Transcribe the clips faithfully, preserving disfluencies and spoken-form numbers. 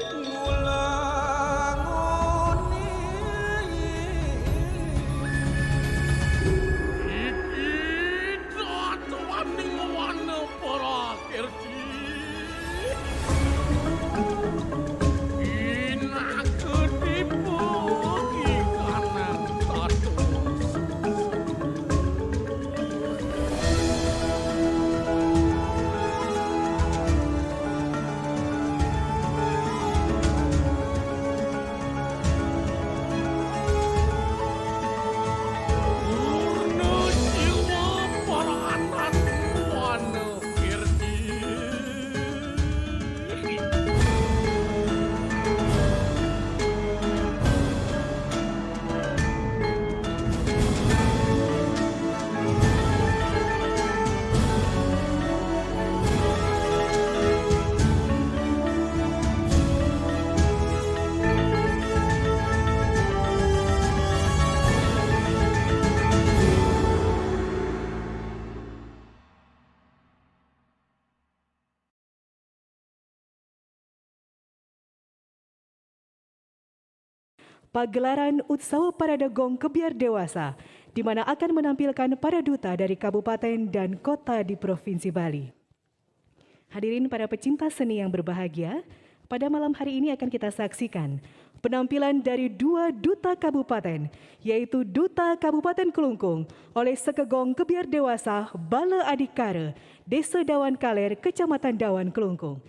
Ngulanguni. Iki datuaning wana para Kirti. Inakedipa ikanan tatua. Pagelaran Utsawa Parada Gong Kebyar Dewasa, di mana akan menampilkan para duta dari kabupaten dan kota di Provinsi Bali. Hadirin para pecinta seni yang berbahagia, pada malam hari ini akan kita saksikan penampilan dari dua duta kabupaten, yaitu Duta Kabupaten Klungkung oleh Sekegong Kebyar Dewasa Bala Adikara, Desa Dawan Kaler, Kecamatan Dawan Klungkung,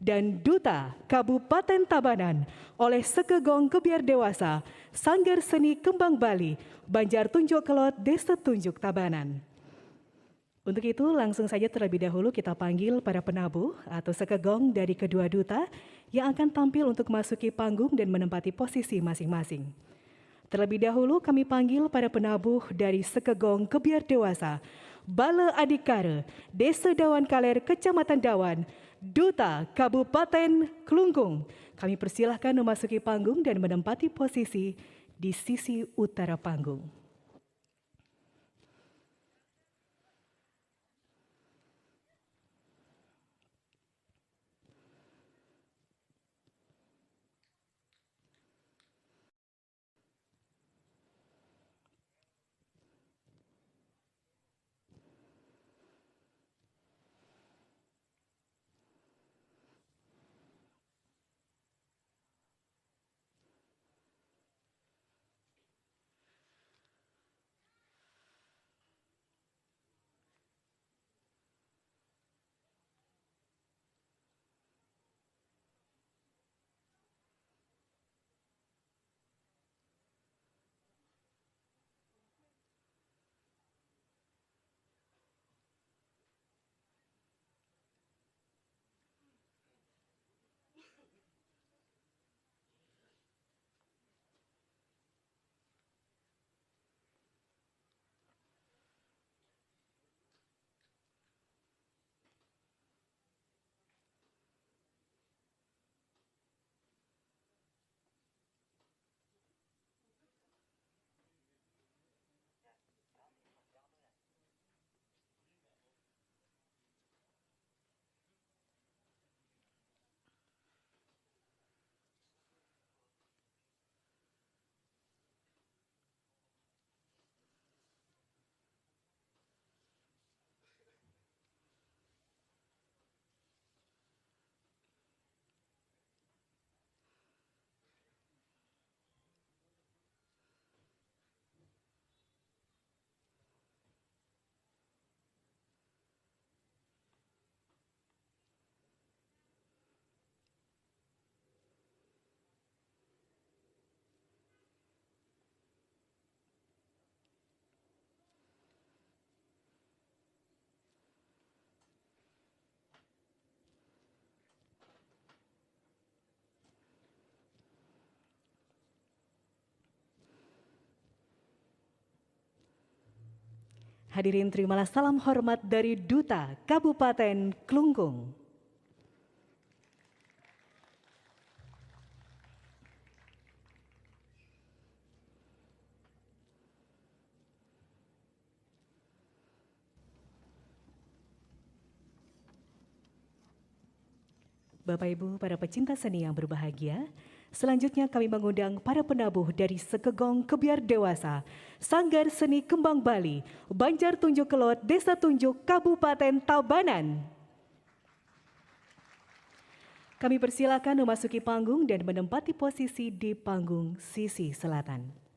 dan Duta Kabupaten Tabanan oleh Sekegong Kebyar Dewasa, Sanggar Seni Kembang Bali, Banjar Tunjuk Kelot, Desa Tunjuk Tabanan. Untuk itu, langsung saja terlebih dahulu kita panggil para penabuh atau sekegong dari kedua duta yang akan tampil untuk masuki panggung dan menempati posisi masing-masing. Terlebih dahulu kami panggil para penabuh dari Sekegong Kebyar Dewasa, Bala Adikara, Desa Dawan Kaler, Kecamatan Dawan, Duta Kabupaten Klungkung. Kami persilahkan memasuki panggung dan menempati posisi di sisi utara panggung. Hadirin, terimalah salam hormat dari Duta Kabupaten Klungkung. Bapak Ibu, para pecinta seni yang berbahagia, selanjutnya kami mengundang para penabuh dari Sekegong Kebyar Dewasa, Sanggar Seni Kembang Bali, Banjar Tunjuk Kelot, Desa Tunjuk, Kabupaten Tabanan. Kami persilakan memasuki panggung dan menempati posisi di panggung sisi selatan.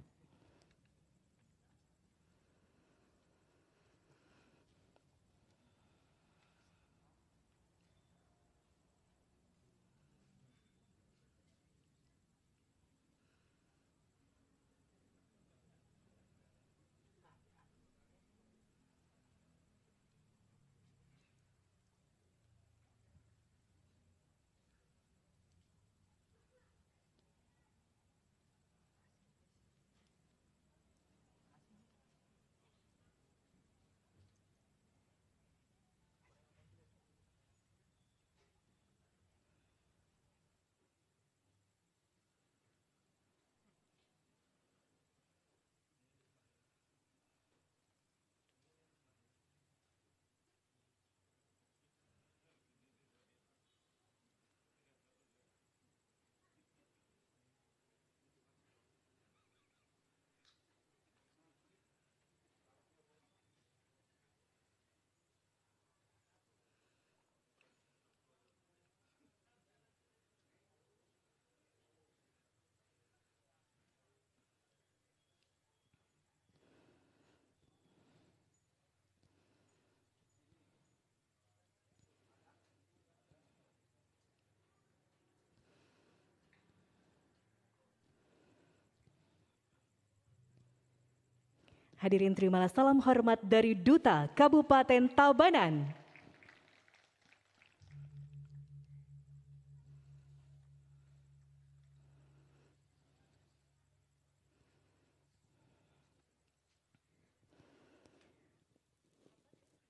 Hadirin, terimalah salam hormat dari Duta Kabupaten Tabanan.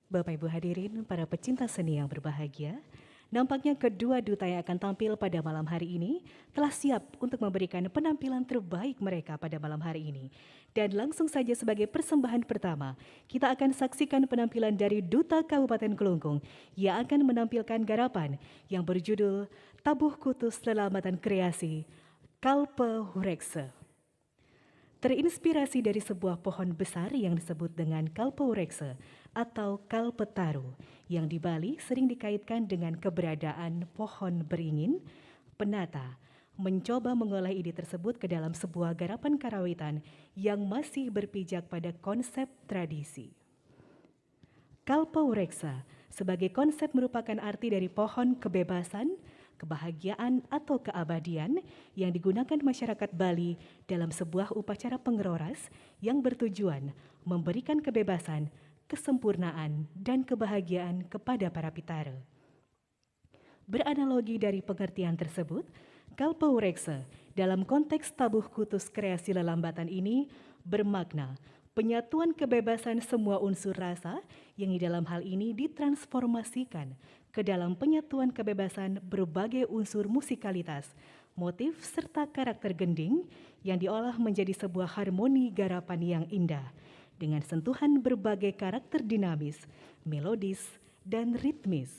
Bapak Ibu hadirin, para pecinta seni yang berbahagia, nampaknya kedua duta yang akan tampil pada malam hari ini telah siap untuk memberikan penampilan terbaik mereka pada malam hari ini. Dan langsung saja sebagai persembahan pertama, kita akan saksikan penampilan dari Duta Kabupaten Klungkung yang akan menampilkan garapan yang berjudul Tabuh Kutus Lelambatan Kreasi Kalpe Hurekse. Terinspirasi dari sebuah pohon besar yang disebut dengan Kalpaurekse atau Kalpetaru, yang di Bali sering dikaitkan dengan keberadaan pohon beringin, penata mencoba mengolah ide tersebut ke dalam sebuah garapan karawitan yang masih berpijak pada konsep tradisi. Kalpaureksa sebagai konsep merupakan arti dari pohon kebebasan, kebahagiaan, atau keabadian yang digunakan masyarakat Bali dalam sebuah upacara pengeroras yang bertujuan memberikan kebebasan, kesempurnaan, dan kebahagiaan kepada para pitara. Beranalogi dari pengertian tersebut, Kalpaureksa dalam konteks Tabuh Kutus Kreasi Lelambatan ini bermakna penyatuan kebebasan semua unsur rasa yang di dalam hal ini ditransformasikan ke dalam penyatuan kebebasan berbagai unsur musikalitas, motif, serta karakter gending yang diolah menjadi sebuah harmoni garapan yang indah dengan sentuhan berbagai karakter dinamis, melodis, dan ritmis.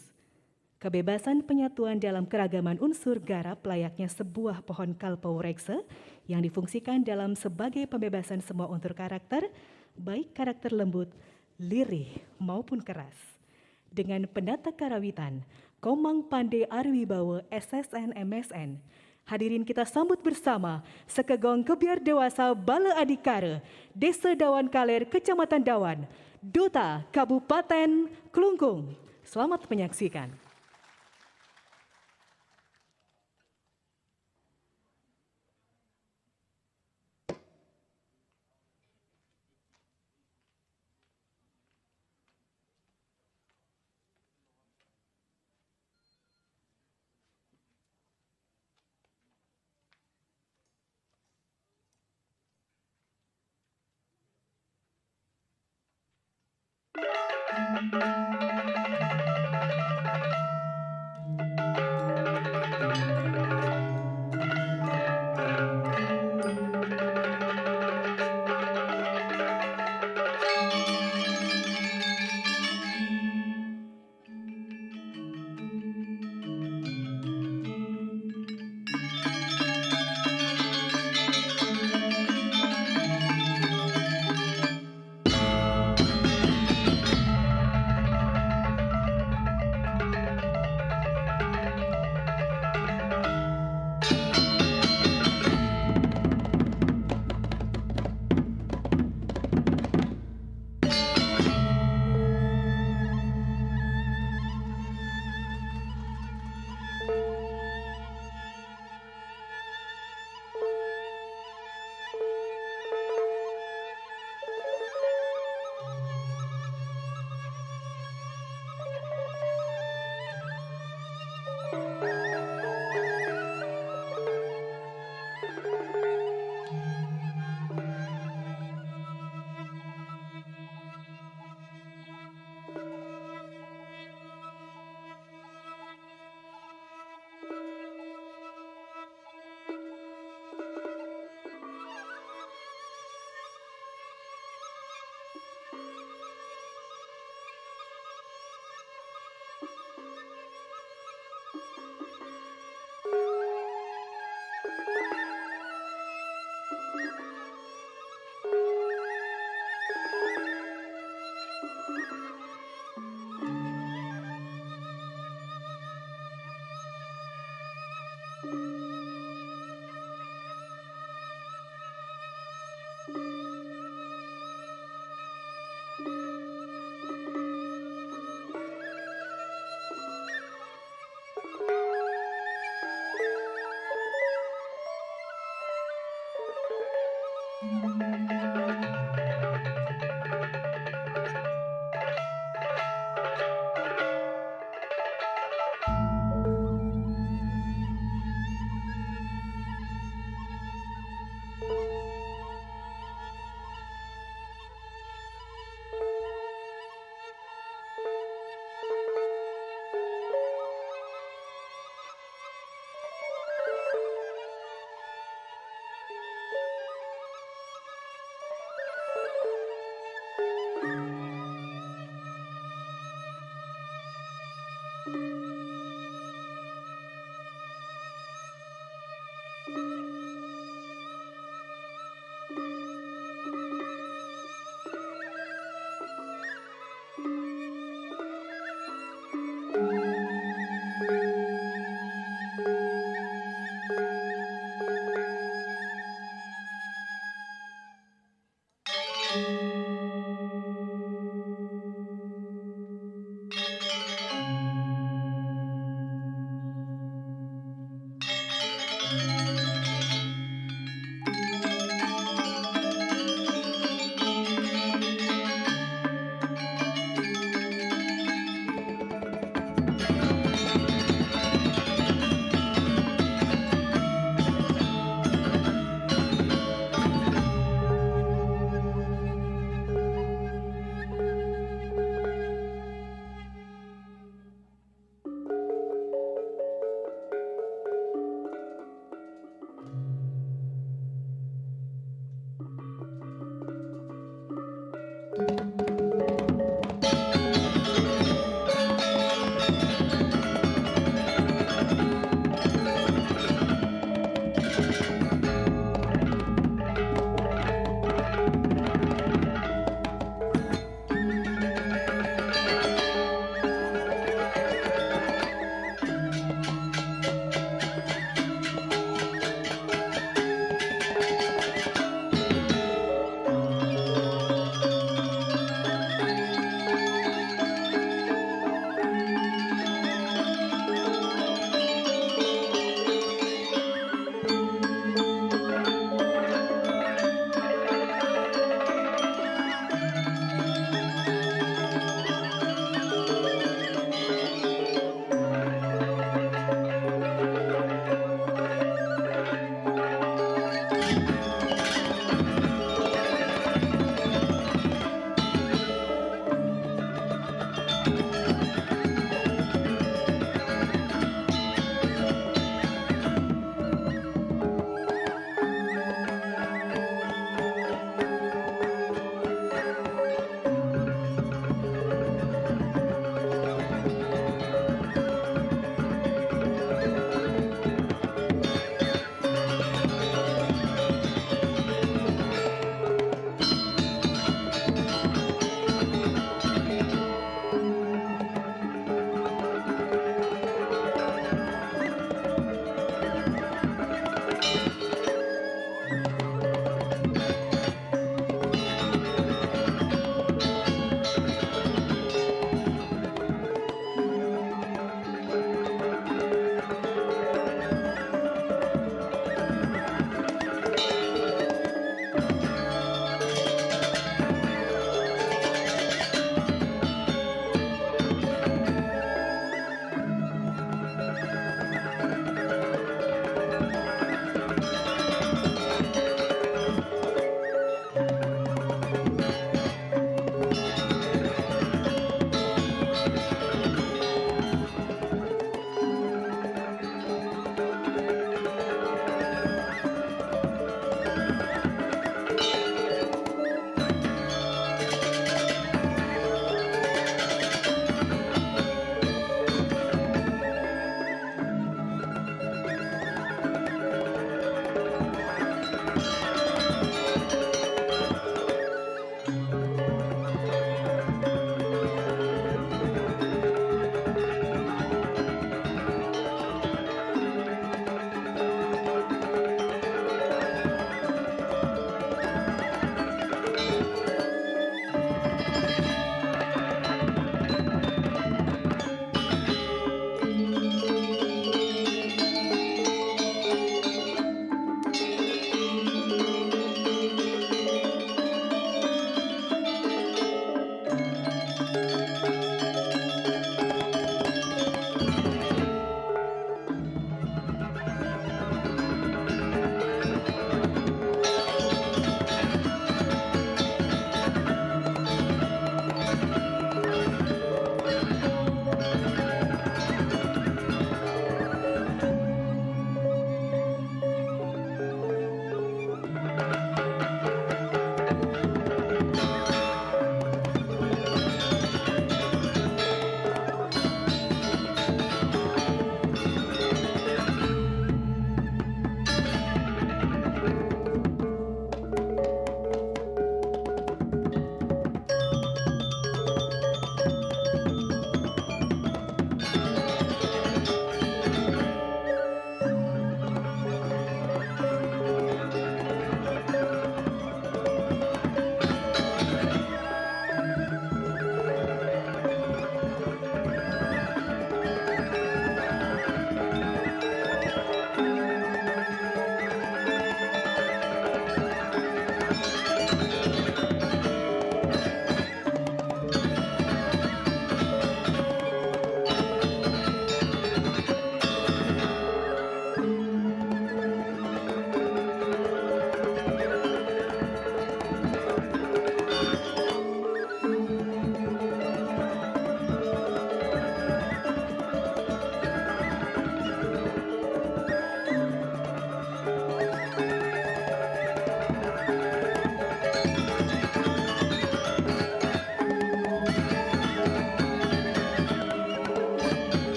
Kebebasan penyatuan dalam keragaman unsur garap layaknya sebuah pohon kalpaurekse yang difungsikan dalam sebagai pembebasan semua unsur karakter, baik karakter lembut, lirih, maupun keras. Dengan penata karawitan, Komang Pande Arwibawa S S N M S N, hadirin kita sambut bersama Sekegong Kebyar Dewasa Bale Adikara, Desa Dawan Kaler, Kecamatan Dawan, Duta Kabupaten Klungkung. Selamat menyaksikan.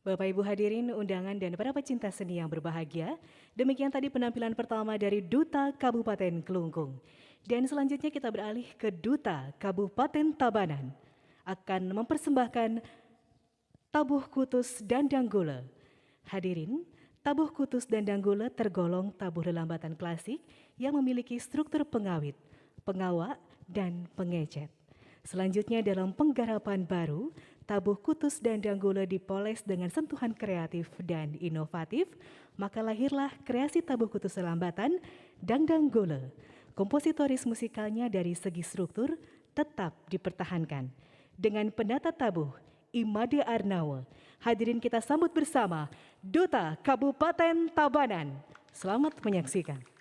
Bapak Ibu hadirin undangan dan para pecinta seni yang berbahagia, demikian tadi penampilan pertama dari Duta Kabupaten Klungkung. Dan selanjutnya kita beralih ke Duta Kabupaten Tabanan akan mempersembahkan Tabuh Kutus Dandang Gula. Hadirin, Tabuh Kutus Dandang Gula tergolong tabuh lelambatan klasik yang memiliki struktur pengawit, pengawak, dan pengecet. Selanjutnya, dalam penggarapan baru, Tabuh Kutus Dandang Gula dipoles dengan sentuhan kreatif dan inovatif, maka lahirlah kreasi Tabuh Kutus Lelambatan Dandang Gula. Kompositoris musikalnya dari segi struktur tetap dipertahankan. Dengan penata tabuh, Imade Arnawa. Hadirin, kita sambut bersama Duta Kabupaten Tabanan. Selamat menyaksikan.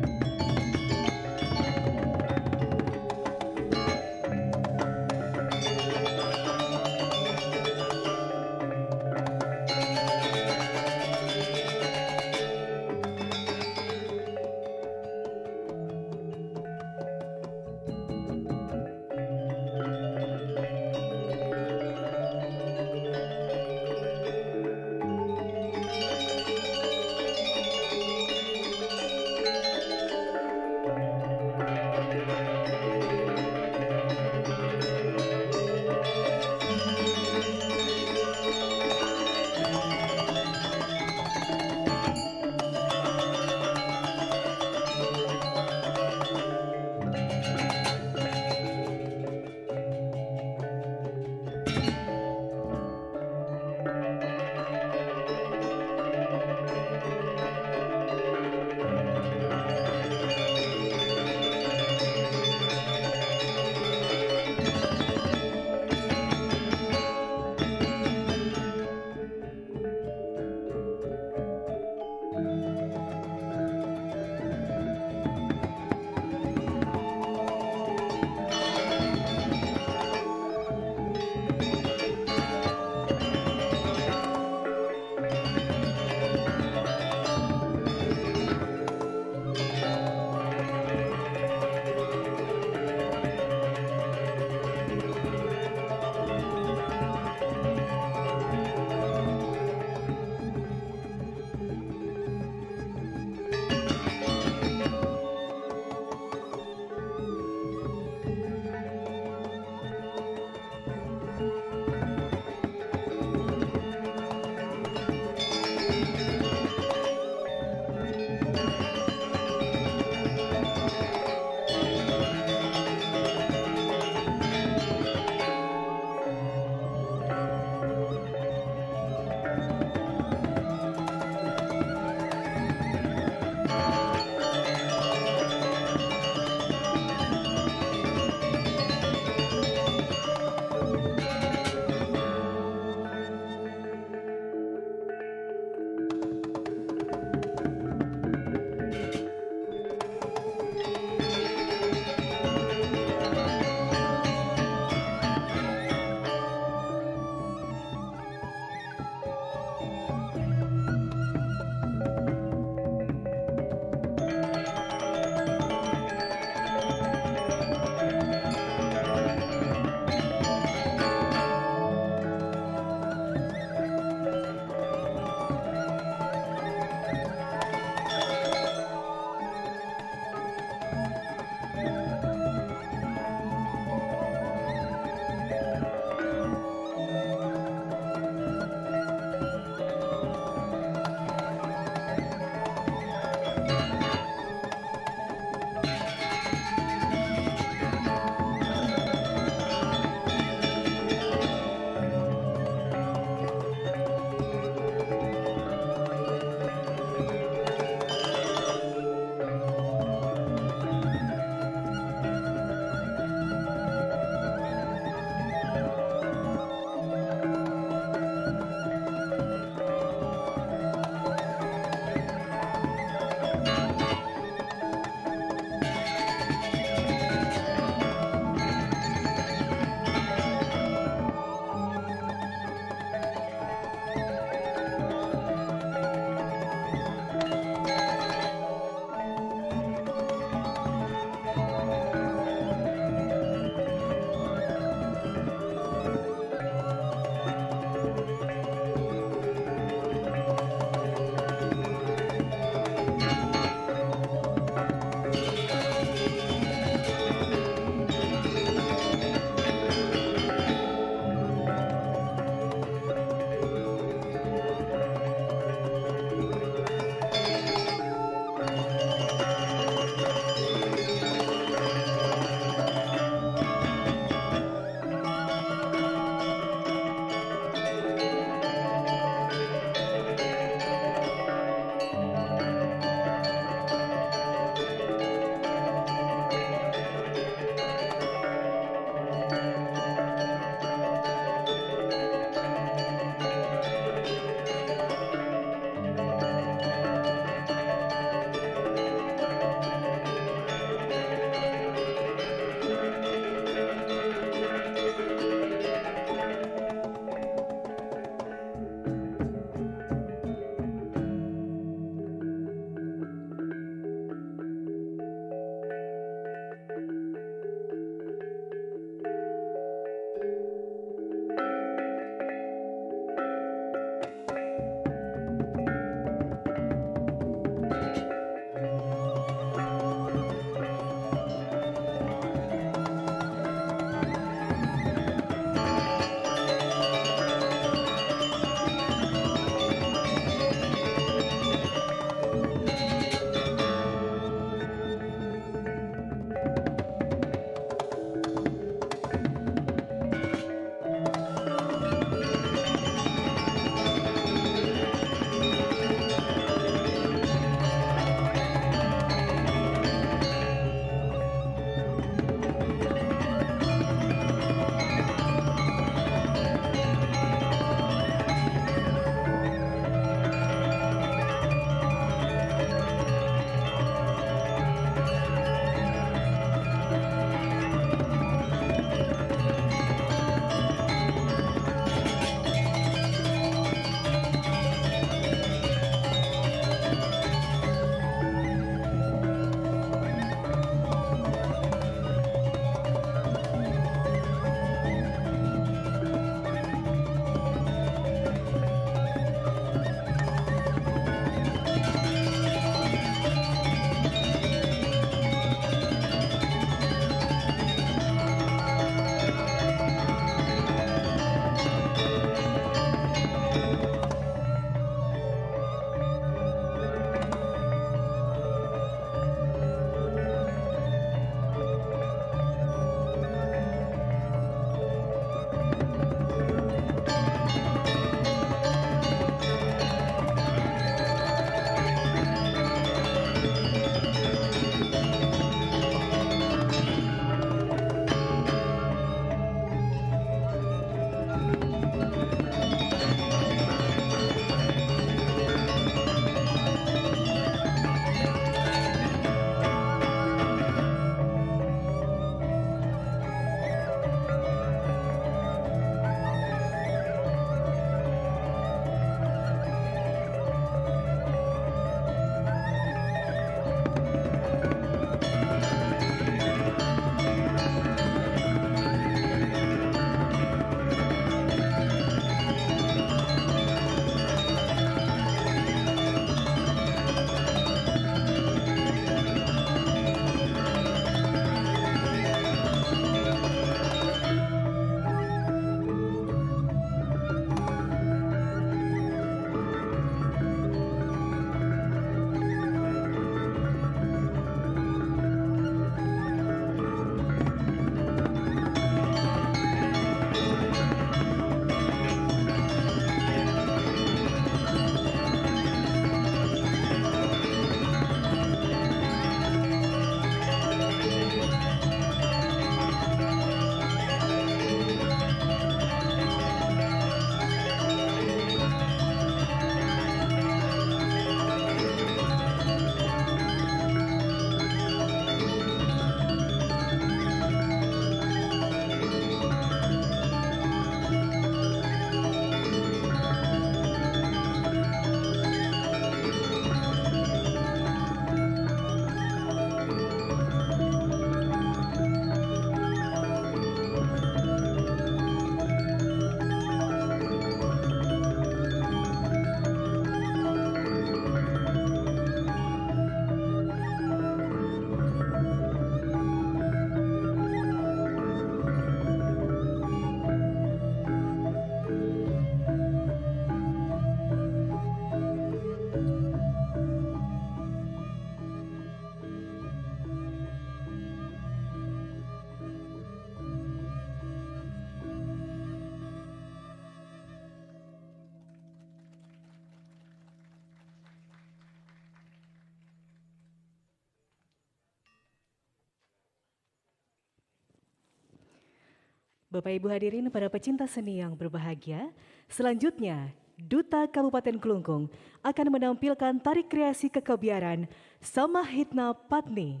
Bapak Ibu hadirin, para pecinta seni yang berbahagia, selanjutnya Duta Kabupaten Klungkung akan menampilkan tari kreasi kekebiaran Samahitna Patni.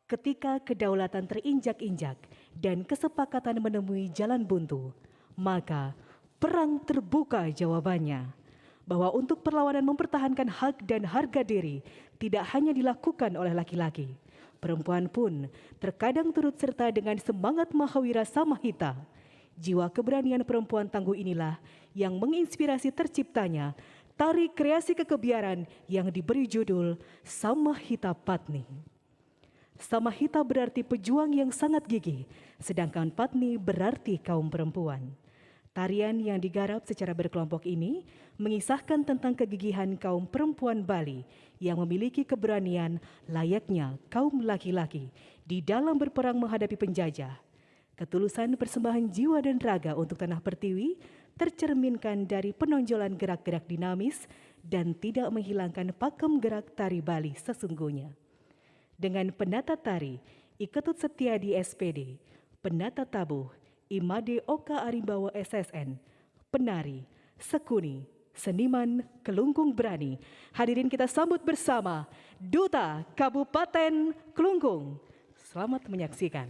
Ketika kedaulatan terinjak-injak dan kesepakatan menemui jalan buntu, maka perang terbuka jawabannya. Bahwa untuk perlawanan mempertahankan hak dan harga diri tidak hanya dilakukan oleh laki-laki. Perempuan pun terkadang turut serta dengan semangat Mahawira Samahita. Jiwa keberanian perempuan tangguh inilah yang menginspirasi terciptanya tari kreasi kekebiaran yang diberi judul Samahita Patni. Samahita berarti pejuang yang sangat gigih, sedangkan Patni berarti kaum perempuan. Tarian yang digarap secara berkelompok ini mengisahkan tentang kegigihan kaum perempuan Bali yang memiliki keberanian layaknya kaum laki-laki di dalam berperang menghadapi penjajah. Ketulusan persembahan jiwa dan raga untuk tanah pertiwi tercerminkan dari penonjolan gerak-gerak dinamis dan tidak menghilangkan pakem gerak tari Bali sesungguhnya. Dengan penata tari, I Ketut Setiadi S P D, penata tabuh, I Made Oka Arimbawa S S N, penari, sekuni, seniman, Kelungkung Berani. Hadirin, kita sambut bersama Duta Kabupaten Klungkung. Selamat menyaksikan.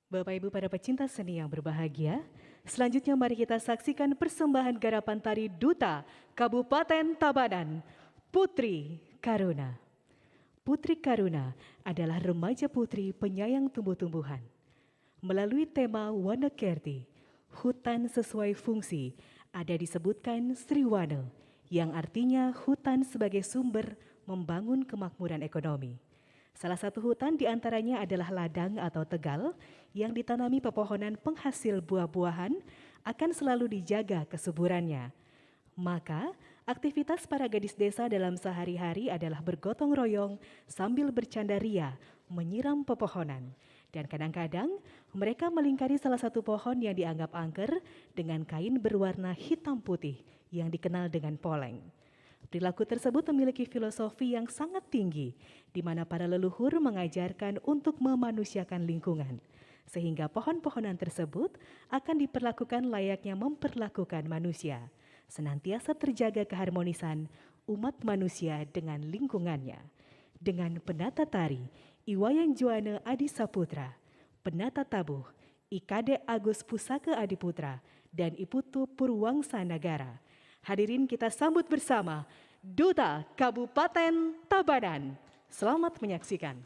Bapak Ibu para pecinta seni yang berbahagia, selanjutnya mari kita saksikan persembahan garapan tari Duta Kabupaten Tabanan, Putri Karuna. Putri Karuna adalah remaja putri penyayang tumbuh-tumbuhan. Melalui tema Wana Kerti, hutan sesuai fungsi, ada disebutkan Sriwana, yang artinya hutan sebagai sumber membangun kemakmuran ekonomi. Salah satu hutan di antaranya adalah ladang atau tegal yang ditanami pepohonan penghasil buah-buahan, akan selalu dijaga kesuburannya. Maka, aktivitas para gadis desa dalam sehari-hari adalah bergotong royong sambil bercanda ria, menyiram pepohonan. Dan kadang-kadang, mereka melingkari salah satu pohon yang dianggap angker dengan kain berwarna hitam putih yang dikenal dengan poleng. Perilaku tersebut memiliki filosofi yang sangat tinggi, di mana para leluhur mengajarkan untuk memanusiakan lingkungan, sehingga pohon-pohonan tersebut akan diperlakukan layaknya memperlakukan manusia, senantiasa terjaga keharmonisan umat manusia dengan lingkungannya. Dengan penata tari, Iwayan Juana Adi Saputra, penata tabuh, Ikade Agus Pusaka Adiputra, dan Iputu Purwangsa Nagara. Hadirin, kita sambut bersama Duta Kabupaten Tabanan. Selamat menyaksikan.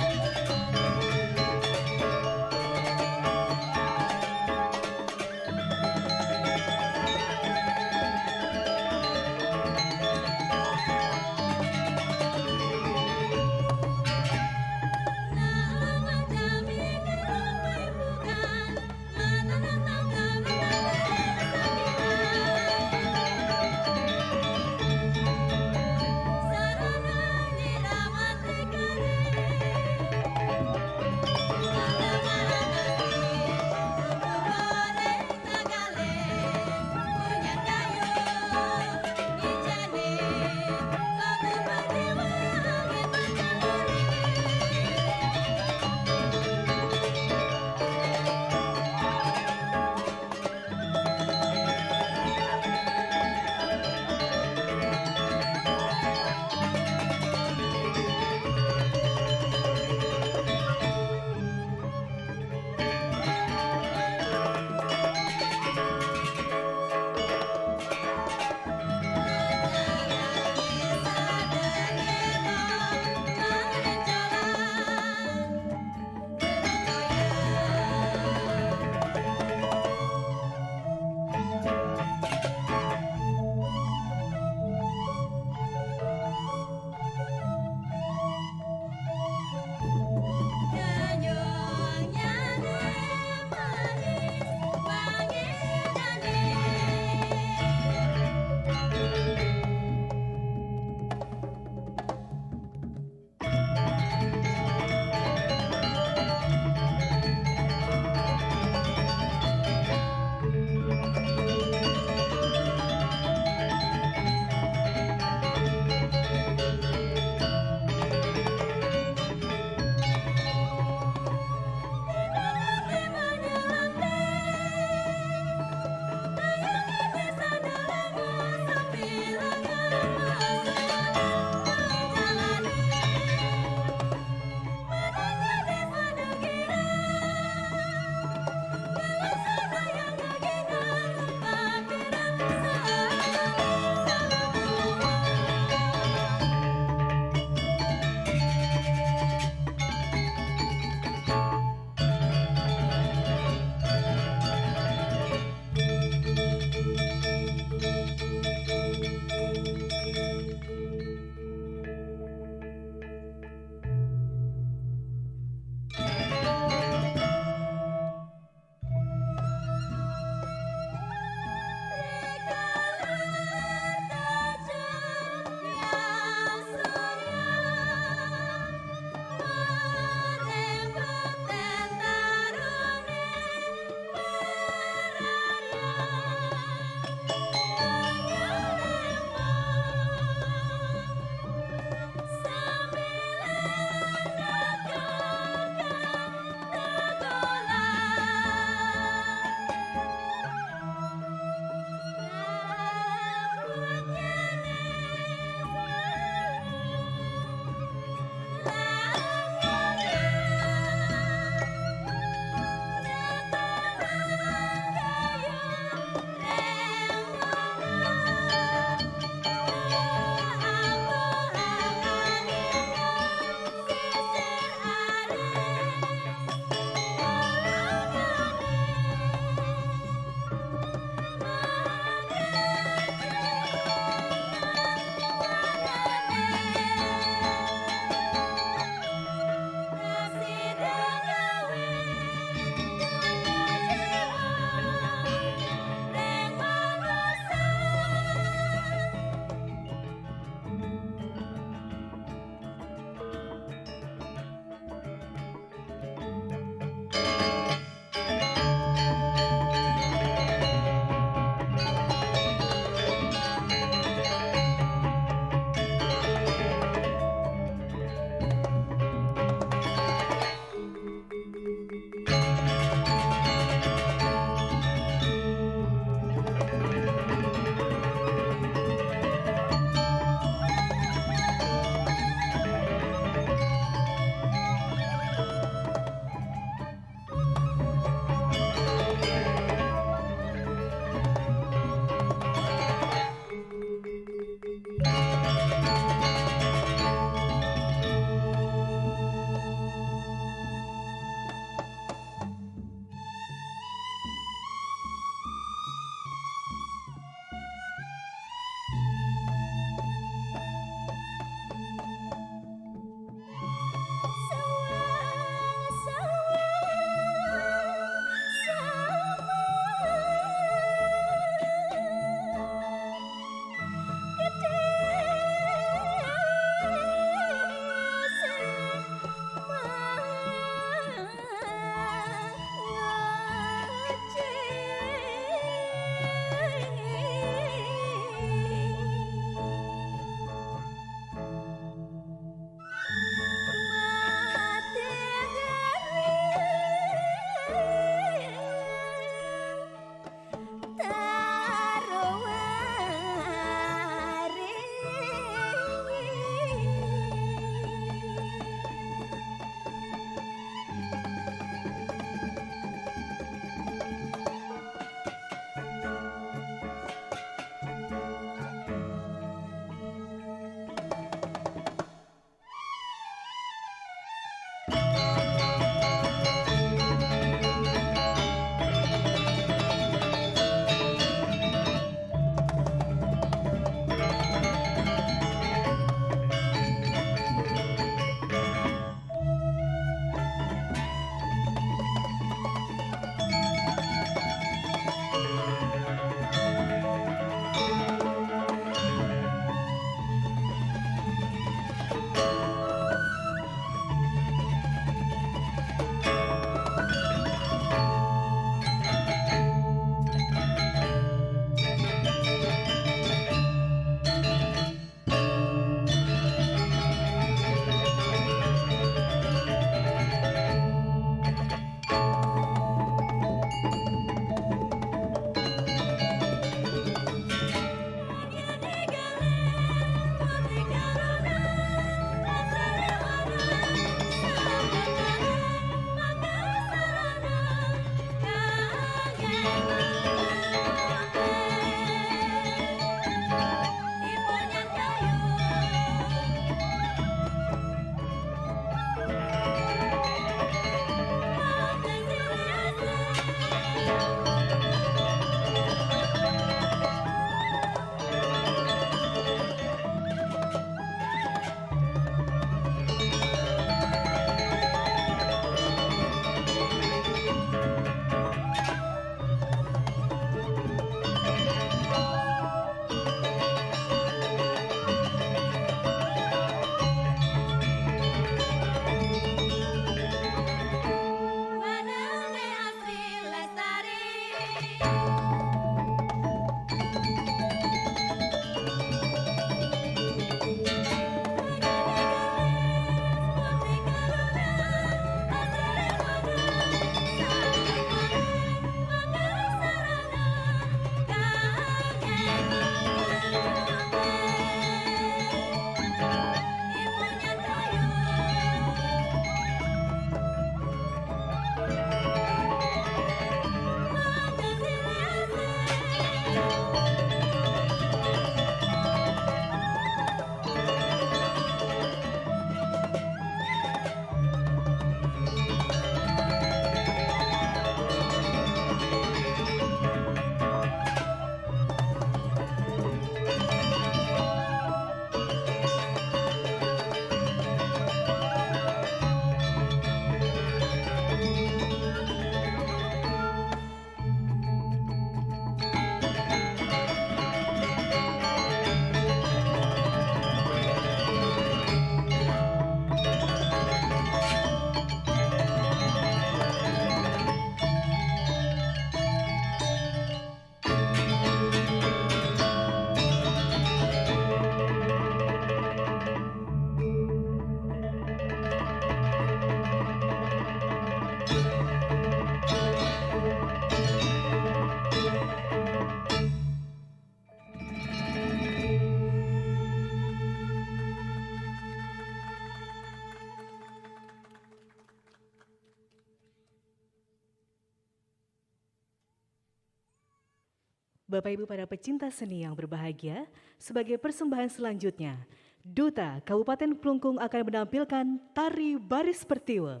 Bapak Ibu para pecinta seni yang berbahagia, sebagai persembahan selanjutnya, Duta Kabupaten Klungkung akan menampilkan tari baris pertiwa.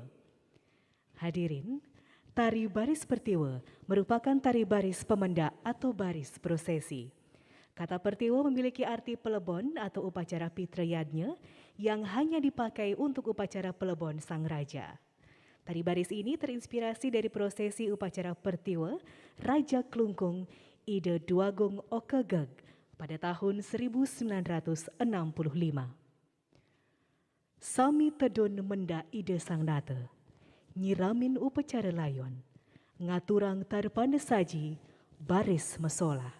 Hadirin, tari baris pertiwa merupakan tari baris pemenda atau baris prosesi. Kata pertiwa memiliki arti pelebon atau upacara pitra yadnya yang hanya dipakai untuk upacara pelebon sang raja. Tari baris ini terinspirasi dari prosesi upacara pertiwa Raja Klungkung Ida Duagung Okegeg pada tahun seribu sembilan ratus enam puluh lima. Sami tedun menda Ida Sang Nata, nyiramin upacara layon, ngaturang tarpana saji, baris masolah.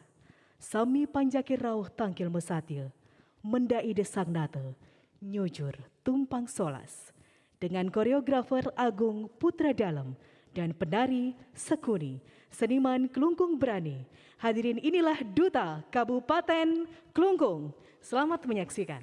Sami panjakir rauh tangkil masatya, menda Ida Sang Nata, nyujur tumpang solas. Dengan koreografer Agung Putra Dalem dan penari Sekuni, seniman Klungkung Berani. Hadirin, inilah Duta Kabupaten Klungkung. Selamat menyaksikan.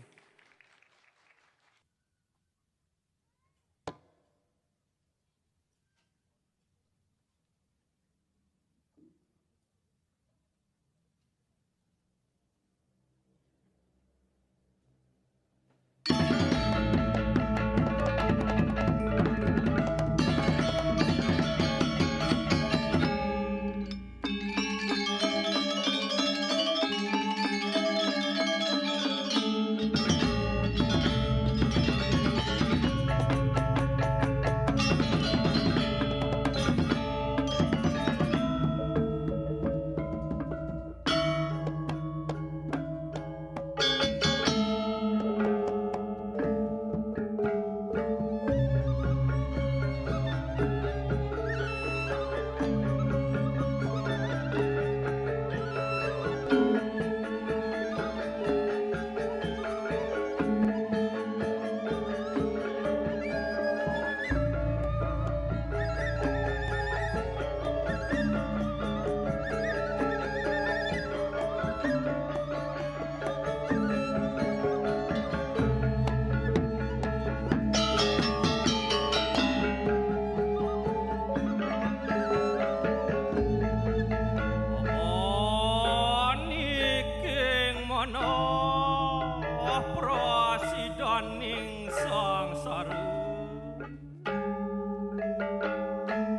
Aniking manah prasidaning sangsara.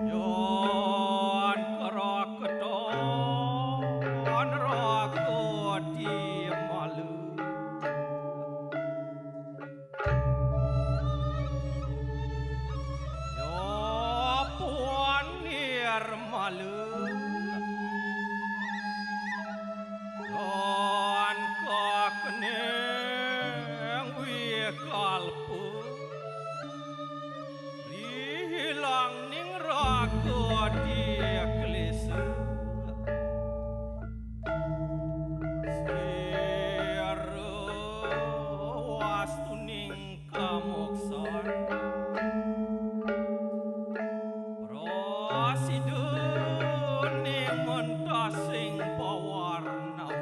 Yan karaketan raga di malu. Ya puan nirmala. Yan kakening wikalpa. Rihilang ning raga di klesa. Sira wastuning kamoksan. Prasida ning mentasing pawarnawa.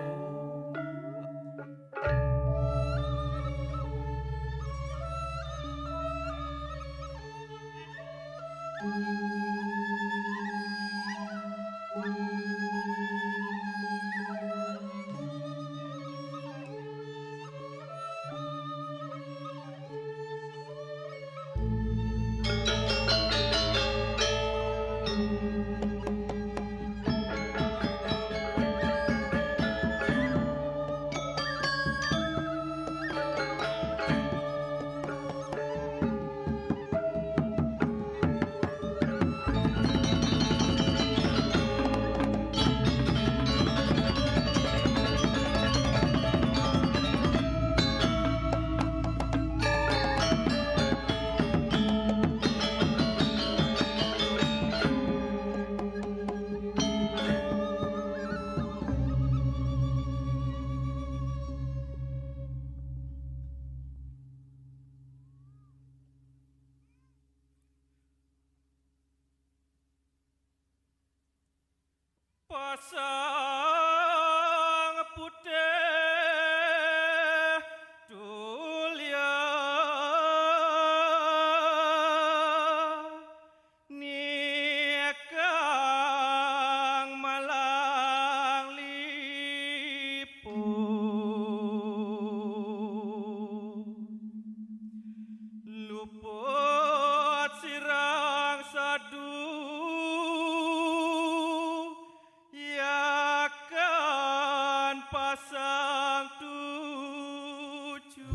Pasang putih tulia nikang malang li. Luput sirang sadu, yakan pasang tuju.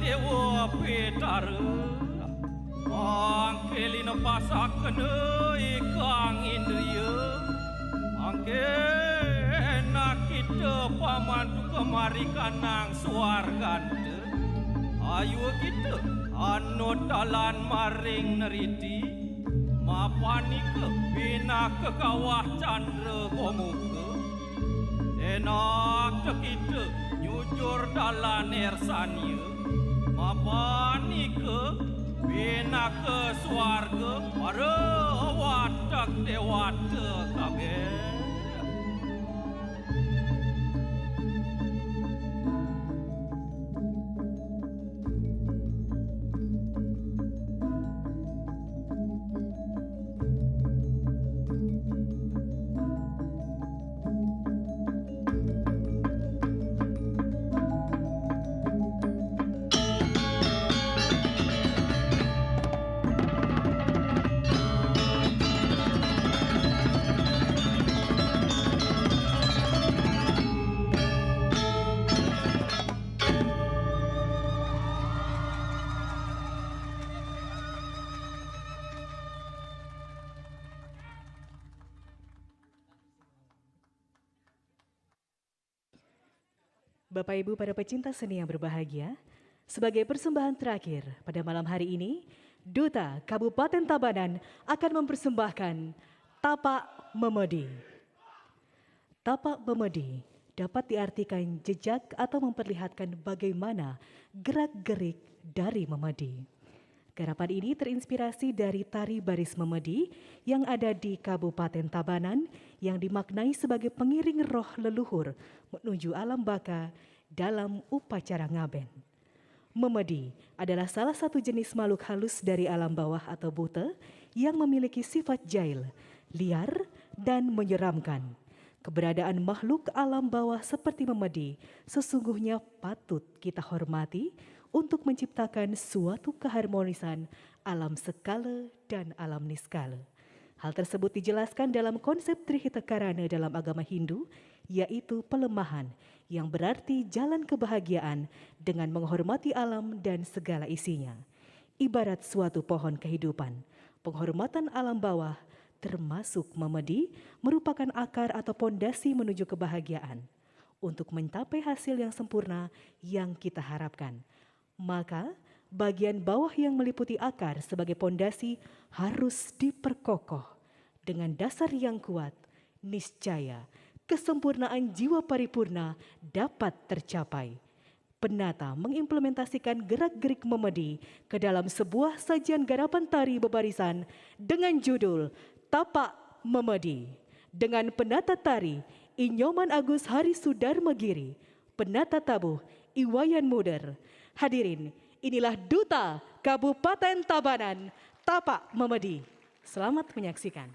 Dewa Petara, mangke linepasakena ikang indriya, mangke nakita pamantuka marikanang suarganta, ayuwa kita anut dalan maring neriti, mapanika pinaka kawah candra gomuka, enak tekita nyujur dalan ersania, mapanika pinaka suarga para watek dewata kabeh. Bapak Ibu para pecinta seni yang berbahagia, sebagai persembahan terakhir pada malam hari ini, Duta Kabupaten Tabanan akan mempersembahkan Tapak Memedi. Tapak Memedi dapat diartikan jejak atau memperlihatkan bagaimana gerak-gerik dari memedi. Garapan ini terinspirasi dari tari baris memedi yang ada di Kabupaten Tabanan, yang dimaknai sebagai pengiring roh leluhur menuju alam baka dalam upacara ngaben. Memedi adalah salah satu jenis makhluk halus dari alam bawah atau buta yang memiliki sifat jail, liar, dan menyeramkan. Keberadaan makhluk alam bawah seperti memedi sesungguhnya patut kita hormati untuk menciptakan suatu keharmonisan alam sekala dan alam niskala. Hal tersebut dijelaskan dalam konsep Trihita Karana dalam agama Hindu, yaitu pelemahan, yang berarti jalan kebahagiaan dengan menghormati alam dan segala isinya. Ibarat suatu pohon kehidupan, penghormatan alam bawah, termasuk memedi, merupakan akar atau pondasi menuju kebahagiaan. Untuk mencapai hasil yang sempurna yang kita harapkan, maka bagian bawah yang meliputi akar sebagai pondasi harus diperkokoh. Dengan dasar yang kuat, niscaya kesempurnaan jiwa paripurna dapat tercapai. Penata mengimplementasikan gerak-gerik memedi ke dalam sebuah sajian garapan tari bebarisan dengan judul Tapak Memedi, dengan penata tari I Nyoman Agus Hari Sudarma Giri, penata tabuh I Wayan Muder. Hadirin, inilah Duta Kabupaten Tabanan, Tapak Memedi. Selamat menyaksikan.